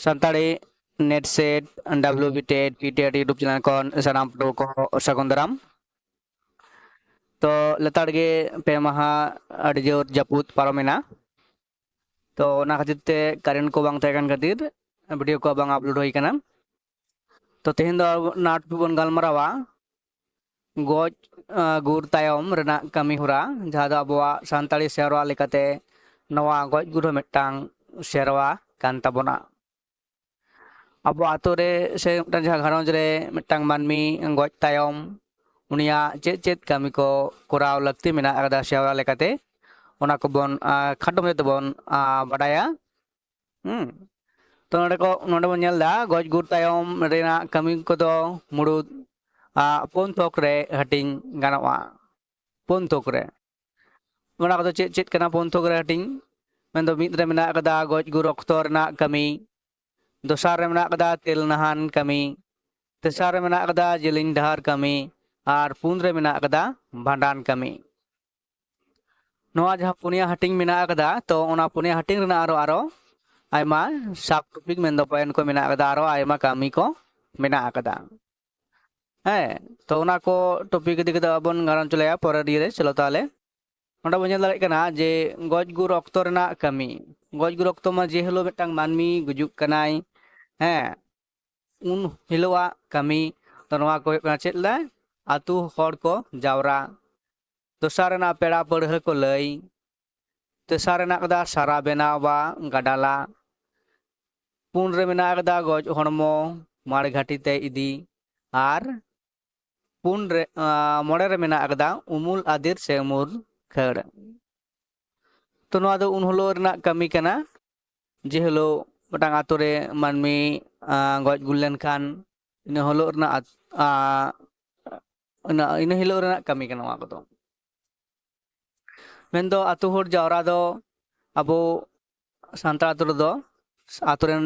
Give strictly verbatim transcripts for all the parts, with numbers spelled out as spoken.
Santali NET SET, WB TET, PTET YouTube channel ᱠᱷᱚᱱ ᱥᱟᱱᱟᱢ ᱯᱟᱹᱴᱷᱩᱣᱟᱹ ᱠᱚ ᱥᱟᱹᱜᱩᱱ ᱫᱟᱨᱟᱢ᱾ ᱛᱚ ᱞᱮᱛᱟᱲ ᱜᱮ ᱯᱮ ᱢᱟᱦᱟ ᱟᱹᱰᱤ ᱡᱳᱨ ᱡᱟᱹᱯᱩᱫ ᱯᱟᱨᱚᱢᱮᱱᱟ᱾ ᱛᱚ ᱚᱱᱟ ᱠᱷᱟᱹᱛᱤᱨ ᱛᱮ current ᱠᱚ ᱵᱟᱝ ᱛᱟᱦᱮᱸ ᱠᱟᱱ ᱠᱷᱟᱹᱛᱤᱨ video ᱠᱚ ᱵᱟᱝ upload ᱦᱩᱭ ᱠᱟᱱᱟ᱾ ᱛᱚ ᱛᱮᱦᱮᱧ ᱫᱚ ᱟᱵᱚ ᱱᱟᱴ ᱵᱚᱱ ᱜᱟᱞᱢᱟᱨᱟᱣᱟ ᱜᱚᱡ, ᱟᱸ, ᱜᱩᱨ ᱛᱟᱭᱚᱢ ᱨᱮᱱᱟᱜ ᱠᱟᱹᱢᱤ ᱦᱚᱨᱟ, ᱡᱟᱦᱟᱸ ᱫᱚ ᱟᱵᱚᱣᱟᱜ ᱥᱟᱱᱛᱟᱲᱤ ᱥᱮᱨᱣᱟ ᱞᱮᱠᱟᱛᱮ ᱱᱚᱣᱟ ᱜᱚᱡ ᱜᱩᱨ ᱦᱚᱸ ᱢᱤᱫᱴᱟᱝ ᱥᱮᱨᱣᱟ ᱠᱟᱱ ᱛᱟᱵᱚᱱᱟ᱾ ᱟᱵᱚ ᱟᱛᱳ ᱨᱮ ᱥᱮ ᱢᱤᱫᱴᱟᱝ ᱡᱟᱦᱟᱸ ᱜᱷᱟᱨᱚᱸᱡᱽ ᱨᱮ ᱢᱤᱫᱴᱟᱝ ᱢᱟᱹᱱᱢᱤ ᱜᱚᱡ ᱛᱟᱭᱚᱢ ᱩᱱᱤᱭᱟᱜ ᱪᱮᱫ ᱪᱮᱫ ᱠᱟᱹᱢᱤ ᱠᱚ ᱠᱚᱨᱟᱣ ᱞᱟᱹᱠᱛᱤ ᱢᱮᱱᱟᱜ ᱟᱠᱟᱫᱟ ᱥᱮᱨᱣᱟ ᱞᱮᱠᱟᱛᱮ, ᱚᱱᱟ ᱠᱚᱵᱚᱱ, ᱟᱸ, ᱠᱷᱟᱴᱚ ᱢᱟᱪᱷᱟ ᱛᱮᱵᱚᱱ, ᱟᱸ, ᱵᱟᱰᱟᱭᱟ᱾ ᱦᱩᱸ᱾ ᱛᱚ ᱱᱚᱰᱮ ᱠᱚ, ᱱᱚᱰᱮ ᱵᱚᱱ ᱧᱮᱞ ᱮᱫᱟ ᱜᱚᱡ ᱜᱩᱨ ᱛᱟᱭᱚᱢ ᱨᱮᱱᱟᱜ ᱠᱟᱹᱢᱤ ᱠᱚᱫᱚ ᱢᱩᱲᱩᱫ, ᱟᱸ, ᱯᱩᱱ ᱛᱷᱚᱠ ᱨᱮ ᱦᱟᱹᱴᱤᱧ ᱜᱟᱱᱚᱜᱼᱟ᱾ ᱯᱩᱱ ᱛᱷᱚᱠ ᱨᱮ᱾ ᱚᱱᱟ ᱠᱚᱫᱚ ᱪᱮᱫ ᱪᱮᱫ ᱠᱟᱱᱟ ᱯᱩᱱ ᱛᱷᱚᱠ ᱨᱮ ᱦᱟᱹᱴᱤᱧ? ᱢᱮᱱᱫᱚ ᱢᱤᱫ ᱨᱮ ᱢᱮᱱᱟᱜ ᱟᱠᱟᱫᱟ ᱜᱚᱡ ᱜᱩᱨ ᱚᱠᱛᱚ ᱨᱮᱱᱟᱜ ᱠᱟᱹᱢᱤ, ᱫᱚᱥᱟᱨ ᱨᱮ ᱢᱮᱱᱟᱜ ᱟᱠᱟᱫᱟ ᱛᱮᱞ ᱱᱟᱦᱟᱱ ᱠᱟᱹᱢᱤ, ᱛᱮᱥᱟᱨ ᱨᱮ ᱢᱮᱱᱟᱜ ᱟᱠᱟᱫᱟ ᱡᱮᱞᱮᱧ ᱰᱟᱦᱟᱨ ᱠᱟᱹᱢᱤ, ᱟᱨ ᱯᱩᱱ ᱨᱮ ᱢᱮᱱᱟᱜ ᱟᱠᱟᱫᱟ ᱵᱷᱟᱸᱰᱟᱱ ᱠᱟᱹᱢᱤ᱾ ᱱᱚᱣᱟ ᱡᱟᱦᱟᱸ ᱯᱩᱱᱭᱟ ᱦᱟᱹᱴᱤᱧ ᱢᱮᱱᱟᱜ ᱟᱠᱟᱫᱟ, ᱛᱚ ᱚᱱᱟ ᱯᱩᱱᱭᱟ ᱦᱟᱹᱴᱤᱧ ᱨᱮᱱᱟᱜ ᱟᱨᱚ, ᱟᱨᱚ ᱟᱭᱢᱟ sub topic ᱢᱮᱱᱫᱚ point ᱠᱚ ᱢᱮᱱᱟᱜ ᱟᱠᱟᱫᱟ, ᱟᱨᱚ ᱟᱭᱢᱟ ᱠᱟᱹᱢᱤ ᱠᱚ ᱢᱮᱱᱟᱜ ᱟᱠᱟᱫᱟ᱾ ᱦᱮᱸ, ᱛᱚ ᱚᱱᱟ ᱠᱚ topic ᱤᱫᱤ ᱠᱟᱛᱮ ᱟᱵᱚᱱ ᱜᱟᱞᱚᱪ ᱞᱮᱭᱟ ᱯᱚᱨᱮᱨ ᱤᱭᱟᱹ ᱨᱮ᱾ ᱪᱚᱞᱚ ᱛᱟᱦᱚᱞᱮ, ᱱᱚᱰᱮ ᱵᱚᱱ ᱧᱮᱞ ᱫᱟᱲᱮᱭᱟᱜ ᱠᱟᱱᱟ ᱡᱮ ᱜᱚᱡ ᱜᱩᱨ ᱚᱠᱛᱚ ᱨᱮᱱᱟᱜ ᱠᱟᱹᱢᱤ᱾ ᱜᱚᱡ ᱜᱩᱨ ᱚᱠᱛᱚ ᱢᱟ ᱡᱮ ᱦᱤᱞᱳᱜ ᱢᱤᱫᱴᱟᱝ ᱢᱟᱹᱱᱢᱤ ᱜᱩᱡᱩᱜ ᱠᱟᱱᱟᱭ, ᱦᱮᱸ, ᱩᱱ ᱦᱤᱞᱳᱜᱟᱜ ᱠᱟᱹᱢᱤ ᱫᱚ ᱱᱚᱣᱟ ᱠᱚ ᱦᱩᱭᱩᱜ ᱠᱟᱱᱟ ᱪᱮᱫ ᱞᱮ? ᱟᱹᱛᱩ ᱦᱚᱲ ᱠᱚ ᱡᱟᱣᱨᱟ, ᱫᱚᱥᱟᱨ ᱨᱮᱱᱟᱜ ᱯᱮᱲᱟ ᱯᱟᱹᱲᱦᱟᱹ ᱠᱚ ᱞᱟᱹᱭ, ᱛᱮᱥᱟᱨ ᱨᱮᱱᱟᱜ ᱠᱟᱫᱟ ᱥᱟᱨᱟ ᱵᱮᱱᱟᱣ ᱵᱟ ᱜᱟᱰᱟᱞᱟ, ᱯᱩᱱ ᱨᱮ ᱢᱮᱱᱟᱜ ᱟᱠᱟᱫᱟ ᱜᱚᱡ ᱦᱚᱲᱢᱚ ᱢᱟᱲ ᱜᱷᱟᱴᱤ ᱛᱮ ᱤᱫᱤ, ᱟᱨ ᱯᱩᱱ ᱨᱮ, ᱟᱸ, ᱢᱚᱬᱮ ᱨᱮ ᱢᱮᱱᱟᱜ ᱟᱠᱟᱫᱟ ᱩᱢᱩᱞ ᱟᱫᱮᱨ ᱥᱮ ᱩᱢᱩᱞ ᱠᱷᱟᱹᱲ᱾ ᱛᱚ ᱱᱚᱣᱟ ᱫᱚ ᱩᱱ ᱦᱤᱞᱳᱜ ᱨᱮᱱᱟᱜ ᱠᱟᱹᱢᱤ ᱠᱟᱱᱟ, ᱡᱮ ᱦᱤᱞᱳᱜ ᱢᱤᱫᱴᱟᱝ ᱟᱛᱳ ᱨᱮ ᱢᱟᱹᱱᱢᱤ, ᱟᱸ, ᱜᱚᱡ ᱜᱩᱨ ᱞᱮᱱᱠᱷᱟᱱ ᱤᱱᱟᱹ ᱦᱤᱞᱳᱜ ᱨᱮᱱᱟᱜ ᱟᱛ-, ᱟᱸ, ᱤᱱᱟᱹ, ᱤᱱᱟᱹ ᱦᱤᱞᱳᱜ ᱨᱮᱱᱟᱜ ᱠᱟᱹᱢᱤ ᱠᱟᱱᱟ ᱱᱚᱣᱟ ᱠᱚᱫᱚ᱾ ᱢᱮᱱᱫᱚ ᱟᱛᱳ ᱦᱚᱲ ᱡᱟᱣᱨᱟ ᱫᱚ ᱟᱵᱚ ᱥᱟᱱᱛᱟᱲ ᱟᱛᱳ ᱨᱮᱫᱚ ᱟᱛᱳ ᱨᱮᱱ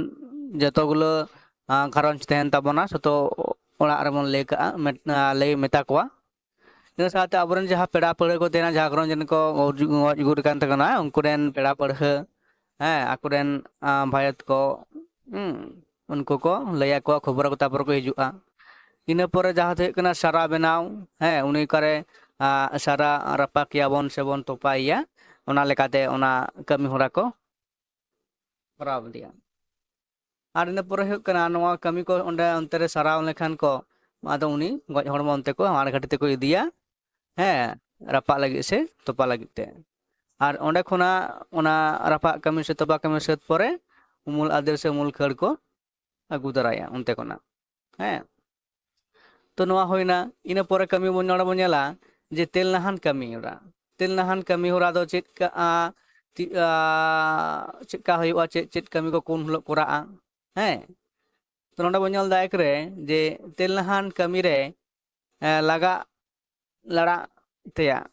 ᱡᱚᱛᱚ ᱜᱩᱞᱟᱹ, ᱟᱸ, ᱜᱷᱟᱨᱚᱸᱡᱽ ᱛᱟᱦᱮᱱ ᱛᱟᱵᱚᱱᱟ, ᱡᱚᱛᱚ ᱚᱲᱟᱜ ᱨᱮᱵᱚᱱ ᱞᱟᱹᱭ ᱠᱟᱜᱼᱟ, ᱢᱮᱛ-, ᱟᱸ, ᱞᱟᱹᱭ ᱢᱮᱛᱟ ᱠᱚᱣᱟ᱾ ᱤᱱᱟᱹ ᱥᱟᱶᱛᱮ ᱟᱵᱚᱨᱮᱱ ᱡᱟᱦᱟᱸ ᱯᱮᱲᱟ ᱯᱟᱹᱲᱦᱟᱹ ᱠᱚ ᱛᱟᱦᱮᱱᱟ, ᱡᱟᱦᱟᱸ ᱜᱷᱟᱨᱚᱸᱡᱽ ᱨᱮᱱ ᱠᱚ ᱜᱚᱡ ᱜᱩᱨ ᱟᱠᱟᱱ ᱛᱟᱵᱚᱱᱟ, ᱩᱱᱠᱩ ᱨᱮᱱ ᱯᱮᱲᱟ ᱯᱟᱹᱲᱦᱟᱹ, ᱦᱮᱸ, ᱟᱠᱚᱨᱮᱱ, ᱟᱸ, ᱵᱷᱟᱭᱟᱹᱛ ᱠᱚ, ᱦᱩᱸ, ᱩᱱᱠᱩ ᱠᱚ ᱞᱟᱹᱭ ᱟᱠᱚᱣᱟ, ᱠᱷᱚᱵᱚᱨ ᱟᱠᱚ, ᱛᱟᱨᱯᱚᱨᱮ ᱠᱚ ᱦᱤᱡᱩᱜᱼᱟ᱾ ᱤᱱᱟᱹ ᱯᱚᱨᱮ ᱡᱟᱦᱟᱸ ᱫᱚ ᱦᱩᱭᱩᱜ ᱠᱟᱱᱟ ᱥᱟᱨᱟ ᱵᱮᱱᱟᱣ, ᱦᱮᱸ, ᱩᱱᱤ ᱚᱠᱟᱨᱮ, ᱟ, ᱥᱟᱨᱟ ᱨᱟᱯᱟᱜ ᱮᱭᱟᱵᱚᱱ ᱥᱮᱵᱚᱱ ᱛᱚᱯᱟᱭᱮᱭᱟ, ᱚᱱᱟ ᱞᱮᱠᱟᱛᱮ ᱚᱱᱟ ᱠᱟᱹᱢᱤ ᱦᱚᱨᱟ ᱠᱚ ᱠᱚᱨᱟᱣ ᱤᱫᱤᱭᱟ᱾ ᱟᱨ ᱤᱱᱟᱹ ᱯᱚᱨᱮ ᱦᱩᱭᱩᱜ ᱠᱟᱱᱟ ᱱᱚᱣᱟ ᱠᱟᱹᱢᱤ ᱠᱚ ᱚᱸᱰᱮ ᱚᱱᱛᱮ ᱨᱮ ᱥᱟᱨᱟᱣ ᱞᱮᱠᱷᱟᱱ ᱠᱚ, ᱟᱫᱚ ᱩᱱᱤ ᱜᱚᱡ ᱦᱚᱲᱢᱚ ᱚᱱᱛᱮ ᱠᱚ ᱦᱟᱣᱟᱲ ᱜᱷᱟᱹᱴᱤ ᱛᱮᱠᱚ ᱤᱫᱤᱭᱟ, ᱦᱮᱸ, ᱨᱟᱯᱟᱜ ᱞᱟᱹᱜᱤᱫ ᱥᱮ ᱛᱚᱯᱟ ᱞᱟᱹᱜᱤᱫ ᱛᱮ᱾ ᱟᱨ ᱚᱸᱰᱮ ᱠᱷᱚᱱᱟᱜ ᱚᱱᱟ ᱨᱟᱯᱟᱜ ᱠᱟᱹᱢᱤ ᱥᱮ ᱛᱚᱯᱟ ᱠᱟᱹᱢᱤ ᱥᱟᱹᱛ ᱯᱚᱨᱮ ᱩᱢᱩᱞ ᱟᱫᱮᱨ ᱥᱮ ᱩᱢᱩᱞ ᱠᱷᱟᱹᱲ ᱠᱚ ᱟᱹᱜᱩ ᱫᱟᱨᱟᱭᱟ ᱚᱱᱛᱮ ᱠᱷᱚᱱᱟᱜ᱾ ᱦᱮᱸ, ᱛᱚ ᱱᱚᱣᱟ ᱦᱩᱭᱱᱟ᱾ ᱤᱱᱟᱹ ᱯᱚᱨᱮ ᱠᱟᱹᱢᱤ ᱵᱚᱱ, ᱱᱚᱰᱮ ᱵᱚᱱ ᱧᱮᱞᱟ ᱡᱮ ᱛᱮᱞ ᱱᱟᱦᱟᱱ ᱠᱟᱹᱢᱤ ᱦᱚᱨᱟ᱾ ᱛᱮᱞ ᱱᱟᱦᱟᱱ ᱠᱟᱹᱢᱤ ᱦᱚᱨᱟ ᱫᱚ ᱪᱮᱫ ᱠᱟᱜᱼᱟ, ᱪᱮᱫ, ᱟ, ᱪᱮᱫ ᱠᱟ ᱦᱩᱭᱩᱜᱼᱟ, ᱪᱮᱫ ᱪᱮᱫ ᱠᱟᱹᱢᱤ ᱠᱚ ᱠᱩᱱ ᱦᱤᱞᱳᱜ ᱠᱚᱨᱟᱜᱼᱟ? ᱦᱮᱸ, ᱛᱚ ᱱᱚᱰᱮ ᱵᱚᱱ ᱧᱮᱞ ᱫᱟ ᱮᱠ ᱨᱮ ᱡᱮ ᱛᱮᱞ ᱱᱟᱦᱟᱱ ᱠᱟᱹᱢᱤ ᱨᱮ, ᱮ, ᱞᱟᱜᱟᱜ ᱞᱟᱲᱟᱜ ᱛᱮᱭᱟᱜ,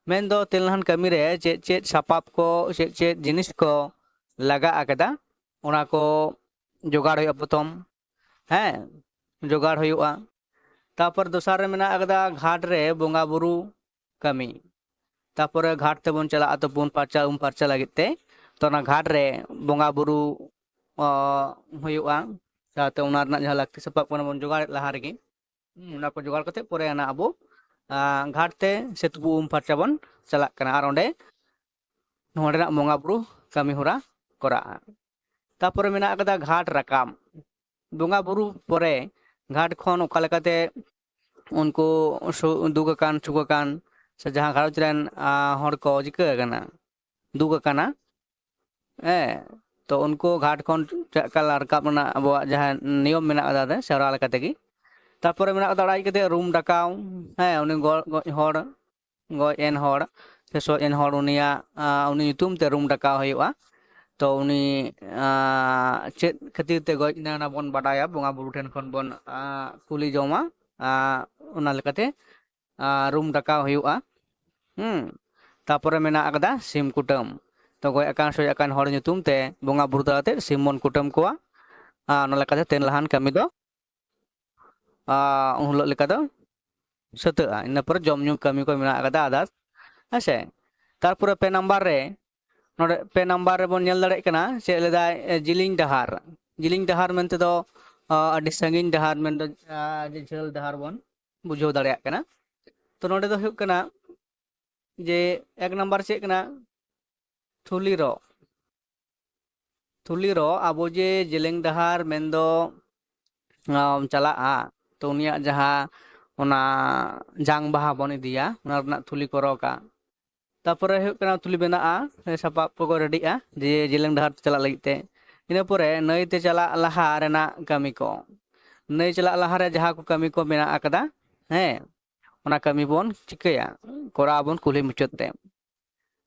ᱢᱮᱱᱫᱚ ᱛᱮᱞ ᱱᱟᱦᱟᱱ ᱠᱟᱹᱢᱤ ᱨᱮ ᱪᱮᱫ ᱪᱮᱫ ᱥᱟᱯᱟᱵ ᱠᱚ, ᱪᱮᱫ ᱪᱮᱫ ᱡᱤᱱᱤᱥ ᱠᱚ ᱞᱟᱜᱟᱜ ᱟᱠᱟᱫᱟ, ᱚᱱᱟ ᱠᱚ ᱡᱚᱜᱟᱲ ᱦᱩᱭᱩᱜᱼᱟ ᱯᱨᱚᱛᱷᱚᱢ᱾ ᱦᱮᱸ, ᱡᱚᱜᱟᱲ ᱦᱩᱭᱩᱜᱼᱟ᱾ ᱛᱟᱯᱚᱨ ᱫᱚᱥᱟᱨ ᱨᱮ ᱢᱮᱱᱟᱜ ᱟᱠᱟᱫᱟ ᱜᱷᱟᱴ ᱨᱮ ᱵᱚᱸᱜᱟ ᱵᱩᱨᱩ ᱠᱟᱹᱢᱤ᱾ ᱛᱟᱯᱚᱨᱮ ᱜᱷᱟᱴ ᱛᱮᱵᱚᱱ ᱪᱟᱞᱟᱜᱼᱟ ᱛᱩᱯᱩᱱ ᱯᱷᱟᱨᱪᱟ, ᱩᱢ ᱯᱷᱟᱨᱪᱟ ᱞᱟᱹᱜᱤᱫ ᱛᱮ᱾ ᱛᱚ ᱚᱱᱟ ᱜᱷᱟᱴ ᱨᱮ ᱵᱚᱸᱜᱟ ᱵᱩᱨᱩ, ᱚ, ᱦᱩᱭᱩᱜᱼᱟ᱾ ᱥᱟᱶᱛᱮ ᱚᱱᱟ ᱨᱮᱱᱟᱜ ᱡᱟᱦᱟᱸ ᱞᱟᱹᱠᱛᱤ ᱥᱟᱯᱟᱵ ᱠᱚ ᱚᱱᱟ ᱵᱚᱱ ᱡᱚᱜᱟᱲᱮᱫ ᱞᱟᱦᱟ ᱨᱮᱜᱮ, ᱦᱩᱸ, ᱚᱱᱟ ᱠᱚ ᱡᱚᱜᱟᱲ ᱠᱟᱛᱮ ᱯᱚᱨᱮ ᱚᱱᱟ ᱟᱵᱚ, ᱟ, ᱜᱷᱟᱴ ᱛᱮ ᱥᱮ ᱛᱩᱯᱩ ᱩᱢ ᱯᱷᱟᱨᱪᱟ ᱵᱚᱱ ᱪᱟᱞᱟᱜ ᱠᱟᱱᱟ ᱟᱨ ᱚᱸᱰᱮ ᱱᱚᱰᱮᱱᱟᱜ ᱵᱚᱸᱜᱟ ᱵᱩᱨᱩ ᱠᱟᱹᱢᱤ ᱦᱚᱨᱟ ᱠᱚᱨᱟᱜᱼᱟ᱾ ᱛᱟᱯᱚᱨᱮ ᱢᱮᱱᱟᱜ ᱟᱠᱟᱫᱟ ᱜᱷᱟᱴ ᱨᱟᱠᱟᱵ᱾ ᱵᱚᱸᱜᱟ ᱵᱩᱨᱩ ᱯᱚᱨᱮ ᱜᱷᱟᱴ ᱠᱷᱚᱱ ᱚᱠᱟ ᱞᱮᱠᱟᱛᱮ ᱩᱱᱠᱩ ᱥᱩ-, ᱫᱩᱠ ᱟᱠᱟᱱ, ᱥᱩᱠ ᱟᱠᱟᱱ, ᱥᱮ ᱡᱟᱦᱟᱸ ᱜᱷᱟᱨᱚᱸᱡᱽ ᱨᱮᱱ, ᱟ, ᱦᱚᱲ ᱠᱚ ᱪᱤᱠᱟᱹ ᱟᱠᱟᱱᱟ, ᱫᱩᱠ ᱟᱠᱟᱱᱟ, ᱦᱮᱸ, ᱛᱚ ᱩᱱᱠᱩ ᱜᱷᱟᱴ ᱠᱷᱚᱱ ᱪᱮᱫ ᱞᱮᱠᱟ ᱨᱟᱠᱟᱵ ᱨᱮᱱᱟᱜ ᱟᱵᱚᱣᱟᱜ ᱡᱟᱦᱟᱸ ᱱᱤᱭᱚᱢ ᱢᱮᱱᱟᱜ ᱟᱠᱟᱫᱟ ᱥᱮᱨᱣᱟ ᱞᱮᱠᱟ ᱛᱮᱜᱮ᱾ ᱛᱟᱯᱚᱨᱮ ᱢᱮᱱᱟᱜ ᱟᱠᱟᱫᱟ ᱚᱲᱟᱜ ᱦᱮᱡ ᱠᱟᱛᱮ ᱨᱩᱢ ᱰᱟᱠᱟᱣ, ᱦᱮᱸ, ᱩᱱᱤ ᱜᱚ-, ᱜᱚᱡ ᱦᱚᱲ, ᱜᱚᱡ ᱮᱱ ᱦᱚᱲ ᱥᱮ ᱥᱚᱡ ᱮᱱ ᱦᱚᱲ ᱩᱱᱤᱭᱟᱜ, ᱟ, ᱩᱱᱤ ᱧᱩᱛᱩᱢ ᱛᱮ ᱨᱩᱢ ᱰᱟᱠᱟᱣ ᱦᱩᱭᱩᱜᱼᱟ᱾ ᱛᱚ ᱩᱱᱤ, ᱟ, ᱪᱮᱫ ᱠᱷᱟᱹᱛᱤᱨ ᱛᱮ ᱜᱚᱡ ᱮᱱᱟ ᱚᱱᱟ ᱵᱚᱱ ᱵᱟᱰᱟᱭᱟ, ᱵᱚᱸᱜᱟ ᱵᱩᱨᱩ ᱴᱷᱮᱱ ᱠᱷᱚᱱ ᱵᱚᱱ, ᱟ, ᱠᱩᱞᱤ ᱡᱚᱝᱟ, ᱟ, ᱚᱱᱟ ᱞᱮᱠᱟᱛᱮ, ᱟ, ᱨᱩᱢ ᱰᱟᱠᱟᱣ ᱦᱩᱭᱩᱜᱼᱟ᱾ ᱦᱩᱸ, ᱛᱟᱯᱚᱨᱮ ᱢᱮᱱᱟᱜ ᱟᱠᱟᱫᱟ ᱥᱤᱢ ᱠᱩᱴᱟᱹᱢ᱾ ᱛᱚ ᱜᱚᱡ ᱟᱠᱟᱱ ᱥᱚᱡ ᱟᱠᱟᱱ ᱦᱚᱲ ᱧᱩᱛᱩᱢ ᱛᱮ ᱵᱚᱸᱜᱟ ᱵᱩᱨᱩ ᱛᱟᱞᱟᱛᱮ ᱥᱤᱢ ᱵᱚᱱ ᱠᱩᱴᱟᱹᱢ ᱠᱚᱣᱟ᱾ ᱟ, ᱚᱱᱟ ᱞᱮᱠᱟᱛᱮ ᱛᱮᱞ ᱱᱟᱦᱟᱱ ᱠᱟᱹᱢᱤ ᱫᱚ, ᱟ, ᱩᱱ ᱦᱤᱞᱳᱜ ᱞᱮᱠᱟ ᱫᱚ ᱥᱟᱹᱛᱟᱹᱜᱼᱟ᱾ ᱤᱱᱟᱹ ᱯᱚᱨᱮ ᱡᱚᱢ ᱧᱩ ᱠᱟᱹᱢᱤ ᱠᱚ ᱢᱮᱱᱟᱜ ᱟᱠᱟᱫᱟ others, ᱦᱮᱸ ᱥᱮ᱾ ᱛᱟᱨᱯᱚᱨᱮ ᱯᱮ ᱱᱟᱢᱵᱟᱨ ᱨᱮ ᱱᱚᱰᱮ ᱯᱮ ᱱᱟᱢᱵᱟᱨ ᱨᱮᱵᱚᱱ ᱧᱮᱞ ᱫᱟᱲᱮᱭᱟᱜ ᱠᱟᱱᱟ ᱪᱮᱫ ᱞᱮᱫᱟᱭ, ᱮ, ᱡᱤᱞᱤᱧ ᱰᱟᱦᱟᱨ᱾ ᱡᱤᱞᱤᱧ ᱰᱟᱦᱟᱨ ᱢᱮᱱᱛᱮ ᱫᱚ, ᱟ, ᱟᱹᱰᱤ ᱥᱟᱺᱜᱤᱧ ᱰᱟᱦᱟᱨ ᱢᱮᱱᱫᱚ, ᱟ, ᱟᱹᱰᱤ ᱡᱷᱟᱹᱞ ᱰᱟᱦᱟᱨ ᱵᱚᱱ ᱵᱩᱡᱷᱟᱹᱣ ᱫᱟᱲᱮᱭᱟᱜ ᱠᱟᱱᱟ᱾ ᱛᱚ ᱱᱚᱰᱮ ᱫᱚ ᱦᱩᱭᱩᱜ ᱠᱟᱱᱟ ᱡᱮ ᱮᱠ ᱱᱟᱢᱵᱟᱨ ᱪᱮᱫ ᱠᱟᱱᱟ? ᱛᱷᱩᱞᱤ ᱨᱚᱜ᱾ ᱛᱷᱩᱞᱤ ᱨᱚᱜ, ᱟᱵᱚ ᱡᱮ ᱡᱮᱞᱮᱧ ᱰᱟᱦᱟᱨ ᱢᱮᱱᱫᱚ, ᱟᱢ, ᱪᱟᱞᱟᱜᱼᱟ, ᱛᱚ ᱩᱱᱤᱭᱟᱜ ᱡᱟᱦᱟᱸ ᱚᱱᱟ ᱡᱟᱝ ᱵᱟᱦᱟ ᱵᱚᱱ ᱤᱫᱤᱭᱟ, ᱚᱱᱟ ᱨᱮᱱᱟᱜ ᱛᱷᱩᱞᱤ ᱠᱚ ᱨᱚᱜᱟ᱾ ᱛᱟᱯᱚᱨᱮ ᱦᱩᱭᱩᱜ ᱠᱟᱱᱟ ᱛᱷᱩᱞᱤ ᱵᱮᱱᱟᱜᱼᱟ, ᱥᱟᱯᱟᱵ ᱠᱚᱠᱚ ᱨᱮᱰᱤᱜᱼᱟ ᱡᱮ ᱡᱮᱞᱮᱧ ᱰᱟᱦᱟᱨ ᱛᱮ ᱪᱟᱞᱟᱜ ᱞᱟᱹᱜᱤᱫ ᱛᱮ᱾ ᱤᱱᱟᱹ ᱯᱚᱨᱮ ᱱᱟᱹᱭ ᱛᱮ ᱪᱟᱞᱟᱜ ᱞᱟᱦᱟ ᱨᱮᱱᱟᱜ ᱠᱟᱹᱢᱤ ᱠᱚ, ᱱᱟᱹᱭ ᱪᱟᱞᱟᱜ ᱞᱟᱦᱟᱨᱮ ᱡᱟᱦᱟᱸ ᱠᱚ ᱠᱟᱹᱢᱤ ᱠᱚ ᱢᱮᱱᱟᱜ ᱟᱠᱟᱫᱟ, ᱦᱮᱸ, ᱚᱱᱟ ᱠᱟᱹᱢᱤ ᱵᱚᱱ ᱪᱤᱠᱟᱹᱭᱟ, ᱠᱚᱨᱟᱣ ᱟᱵᱚᱱ ᱠᱩᱞᱦᱤ ᱢᱩᱪᱟᱹᱫ ᱨᱮ᱾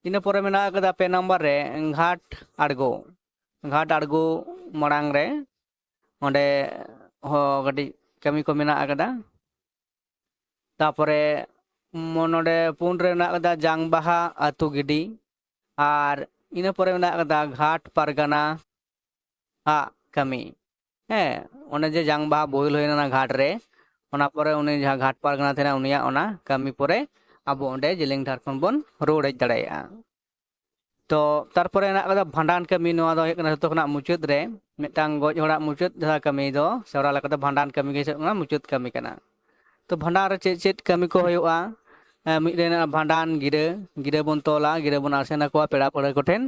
ᱤᱱᱟᱹ ᱯᱚᱨᱮ ᱢᱮᱱᱟᱜ ᱟᱠᱟᱫᱟ ᱯᱮ ᱱᱟᱢᱵᱟᱨ ᱨᱮ ᱜᱷᱟᱴ ᱟᱬᱜᱚ᱾ ᱜᱷᱟᱴ ᱟᱬᱜᱚ ᱢᱟᱲᱟᱝ ᱨᱮ ᱚᱸᱰᱮ ᱦᱚᱸ ᱠᱟᱹᱴᱤᱡ ᱠᱟᱹᱢᱤ ᱠᱚ ᱢᱮᱱᱟᱜ ᱟᱠᱟᱫᱟ᱾ ᱛᱟᱯᱚᱨᱮ ᱢᱚ-, ᱱᱚᱰᱮ ᱯᱩᱱ ᱨᱮ ᱢᱮᱱᱟᱜ ᱟᱠᱟᱫᱟ ᱡᱟᱝ ᱵᱟᱦᱟ ᱟᱹᱛᱩ ᱜᱤᱰᱤ, ᱟᱨ ᱤᱱᱟᱹ ᱯᱚᱨᱮ ᱢᱮᱱᱟᱜ ᱟᱠᱟᱫᱟ ᱜᱷᱟᱴ ᱯᱟᱨᱜᱟᱱᱟ ᱟᱜ ᱠᱟᱹᱢᱤ᱾ ᱦᱮᱸ, ᱚᱱᱮ ᱡᱮ ᱡᱟᱝ ᱵᱟᱦᱟ ᱵᱳᱦᱮᱞ ᱦᱩᱭ ᱞᱮᱱᱟ ᱜᱷᱟᱴ ᱨᱮ, ᱚᱱᱟ ᱯᱚᱨᱮ ᱩᱱᱤ ᱡᱟᱦᱟᱸ ᱜᱷᱟᱴ ᱯᱟᱨᱜᱟᱱᱟ ᱛᱟᱦᱮᱱᱟ, ᱩᱱᱤᱭᱟᱜ ᱚᱱᱟ ᱠᱟᱹᱢᱤ ᱯᱚᱨᱮ ᱟᱵᱚ ᱚᱸᱰᱮ ᱡᱮᱞᱮᱧ ᱰᱟᱦᱟᱨ ᱠᱷᱚᱱ ᱵᱚᱱ ᱨᱩᱣᱟᱹᱲ ᱦᱮᱡ ᱫᱟᱲᱮᱭᱟᱜᱼᱟ᱾ ᱛᱚ ᱛᱟᱨᱯᱚᱨᱮ ᱦᱮᱱᱟᱜ ᱟᱠᱟᱫᱟ ᱵᱷᱟᱸᱰᱟᱱ ᱠᱟᱹᱢᱤ᱾ ᱱᱚᱣᱟ ᱫᱚ ᱦᱩᱭᱩᱜ ᱠᱟᱱᱟ ᱡᱷᱚᱛᱚ ᱠᱷᱚᱱᱟᱜ ᱢᱩᱪᱟᱹᱫ ᱨᱮ, ᱢᱤᱫᱴᱟᱝ ᱜᱚᱡ ᱦᱚᱲᱟᱜ ᱢᱩᱪᱟᱹᱫ ᱡᱟᱦᱟᱸ ᱠᱟᱹᱢᱤ ᱫᱚ ᱥᱮᱣᱨᱟ ᱞᱮᱠᱟᱛᱮ ᱵᱷᱟᱸᱰᱟᱱ ᱠᱟᱹᱢᱤ ᱜᱮ ᱦᱩᱭᱩᱜ ᱠᱟᱱᱟ ᱢᱩᱪᱟᱹᱫ ᱠᱟᱹᱢᱤ ᱠᱟᱱᱟ᱾ ᱛᱚ ᱵᱷᱟᱸᱰᱟᱱ ᱨᱮ ᱪᱮᱫ ᱪᱮᱫ ᱠᱟᱹᱢᱤ ᱠᱚ ᱦᱩᱭᱩᱜᱼᱟ? ᱮ, ᱢᱤᱫ ᱨᱮ ᱦᱮᱱᱟᱜᱼᱟ ᱵᱷᱟᱸᱰᱟᱱ ᱜᱤᱨᱟᱹ, ᱜᱤᱨᱟᱹ ᱵᱚᱱ ᱛᱚᱞᱟ, ᱜᱤᱨᱟᱹ ᱵᱚᱱ ᱟᱥᱮᱱ ᱟᱠᱚᱣᱟ ᱯᱮᱲᱟ ᱯᱟᱹᱲᱦᱟᱹ ᱠᱚᱴᱷᱮᱱ᱾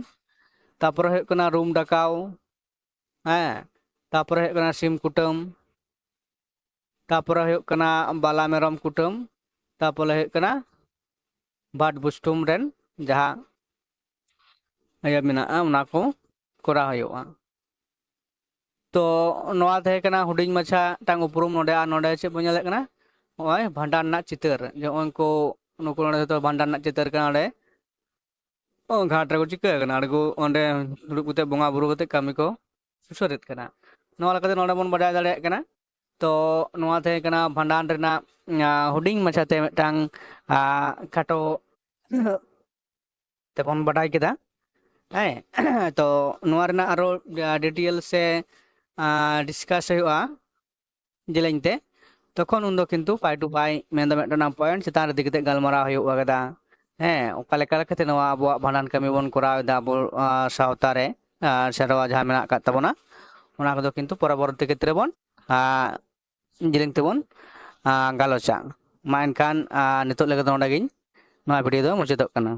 ᱛᱟᱯᱚᱨᱮ ᱦᱩᱭᱩᱜ ᱠᱟᱱᱟ ᱨᱩᱢ ᱰᱟᱠᱟᱣ, ᱦᱮᱸ, ᱛᱟᱯᱚᱨᱮ ᱦᱩᱭᱩᱜ ᱠᱟᱱᱟ ᱥᱤᱢ ᱠᱩᱴᱟᱹᱢ, ᱛᱟᱯᱚᱨᱮ ᱦᱩᱭᱩᱜ ᱠᱟᱱᱟ ᱵᱟᱞᱟ ᱢᱮᱨᱚᱢ ᱠᱩᱴᱟᱹᱢ, ᱛᱟᱯᱚᱨᱮ ᱦᱩᱭᱩᱜ ᱠᱟᱱᱟ ᱵᱷᱟᱴ ᱵᱩᱥᱴᱩᱢ ᱨᱮᱱ ᱡᱟᱦᱟᱸ ᱤᱭᱟᱹ ᱢᱮᱱᱟᱜᱼᱟ, ᱚᱱᱟ ᱠᱚ ᱠᱚᱨᱟᱣ ᱦᱩᱭᱩᱜᱼᱟ᱾ ᱛᱚ ᱱᱚᱣᱟ ᱛᱟᱦᱮᱸ ᱠᱟᱱᱟ ᱦᱩᱰᱤᱧ ᱢᱟᱪᱷᱟ ᱢᱤᱫᱴᱟᱝ ᱩᱯᱨᱩᱢ᱾ ᱱᱚᱰᱮ ᱟᱨ ᱱᱚᱰᱮ ᱪᱮᱫ ᱵᱚᱱ ᱧᱮᱞᱮᱫ ᱠᱟᱱᱟ? ᱱᱚᱜᱼᱚᱭ ᱵᱷᱟᱸᱰᱟᱱ ᱨᱮᱱᱟᱜ ᱪᱤᱛᱟᱹᱨ, ᱡᱮ ᱱᱚᱜᱼᱚᱭ ᱠᱚ, ᱱᱩᱠᱩ ᱱᱚᱰᱮ ᱡᱚᱛᱚ ᱵᱷᱟᱸᱰᱟᱱ ᱨᱮᱱᱟᱜ ᱪᱤᱛᱟᱹᱨ ᱠᱟᱱᱟ᱾ ᱱᱚᱰᱮ ᱚ, ᱜᱷᱟᱴ ᱨᱮᱠᱚ ᱪᱤᱠᱟᱹ ᱠᱟᱱᱟ? ᱚᱸᱰᱮ ᱠᱚ, ᱚᱸᱰᱮ ᱫᱩᱲᱩᱵ ᱠᱟᱛᱮ ᱵᱚᱸᱜᱟ ᱵᱩᱨᱩ ᱠᱟᱛᱮ ᱠᱟᱹᱢᱤ ᱠᱚ ᱥᱩᱥᱟᱹᱨᱮᱫ ᱠᱟᱱᱟ᱾ ᱱᱚᱣᱟ ᱞᱮᱠᱟᱛᱮ ᱱᱚᱰᱮ ᱵᱚᱱ ᱵᱟᱰᱟᱭ ᱫᱟᱲᱮᱭᱟᱜ ᱠᱟᱱᱟ᱾ ᱛᱚ ᱱᱚᱣᱟ ᱛᱟᱦᱮᱸ ᱠᱟᱱᱟ ᱵᱷᱟᱸᱰᱟᱱ ᱨᱮᱱᱟᱜ, ᱟ, ᱦᱩᱰᱤᱧ ᱢᱟᱪᱷᱟᱛᱮ ᱢᱤᱫᱴᱟᱝ, ᱟ, ᱠᱷᱟᱴᱚ ᱛᱮᱵᱚᱱ ᱵᱟᱰᱟᱭ ᱠᱮᱫᱟ᱾ ᱦᱮᱸ, ᱛᱚ ᱱᱚᱣᱟ ᱨᱮᱱᱟᱜ ᱟᱨᱚ, ᱟ, ᱰᱤᱴᱮᱞ ᱥᱮ, ᱟ, ᱰᱤᱥᱠᱟᱥ ᱦᱩᱭᱩᱜᱼᱟ ᱡᱮᱞᱮᱧ ᱛᱮ, ᱛᱚᱠᱷᱚᱱ ᱩᱱᱫᱚ ᱠᱤᱱᱛᱩ ᱯᱟᱭ ᱴᱩ ᱯᱟᱭ ᱢᱮᱱᱫᱚ ᱢᱤᱫᱴᱟᱝ ᱯᱚᱭᱮᱱᱴ ᱪᱮᱛᱟᱱ ᱨᱮ ᱤᱫᱤ ᱠᱟᱛᱮ ᱜᱟᱞᱢᱟᱨᱟᱣ ᱦᱩᱭᱩᱜ ᱠᱟᱫᱟ᱾ ᱦᱮᱸ, ᱚᱠᱟ ᱞᱮᱠᱟ ᱞᱮᱠᱟᱛᱮ ᱱᱚᱣᱟ ᱟᱵᱚᱣᱟᱜ ᱵᱷᱟᱸᱰᱟᱱ ᱠᱟᱹᱢᱤ ᱵᱚᱱ ᱠᱚᱨᱟᱣ ᱮᱫᱟ ᱟᱵᱚ, ᱟᱸ, ᱥᱟᱶᱛᱟ ᱨᱮ, ᱟᱨ ᱥᱮᱨᱣᱟ ᱡᱟᱦᱟᱸ ᱢᱮᱱᱟᱜ ᱟᱠᱟᱫ ᱛᱟᱵᱚᱱᱟ, ᱚᱱᱟ ᱠᱚᱫᱚ ᱠᱤᱱᱛᱩ ᱯᱚᱨᱚᱵᱚᱨᱛᱤ ᱠᱷᱮᱛᱨᱮ ᱵᱚᱱ, ᱟᱸ, ᱡᱮᱞᱮᱧ ᱛᱮᱵᱚᱱ, ᱟᱸ, ᱜᱟᱞᱚᱪᱟ᱾ ᱢᱟ ᱮᱱᱠᱷᱟᱱ, ᱟᱸ, ᱱᱤᱛᱚᱜ ᱞᱟᱹᱜᱤᱫ ᱫᱚ ᱱᱚᱰᱮ ᱜᱤᱧ ᱱᱚᱣᱟ ᱵᱷᱤᱰᱤᱭᱳ ᱫᱚ ᱢᱩᱪᱟᱹᱫᱚᱜ ᱠᱟᱱᱟ᱾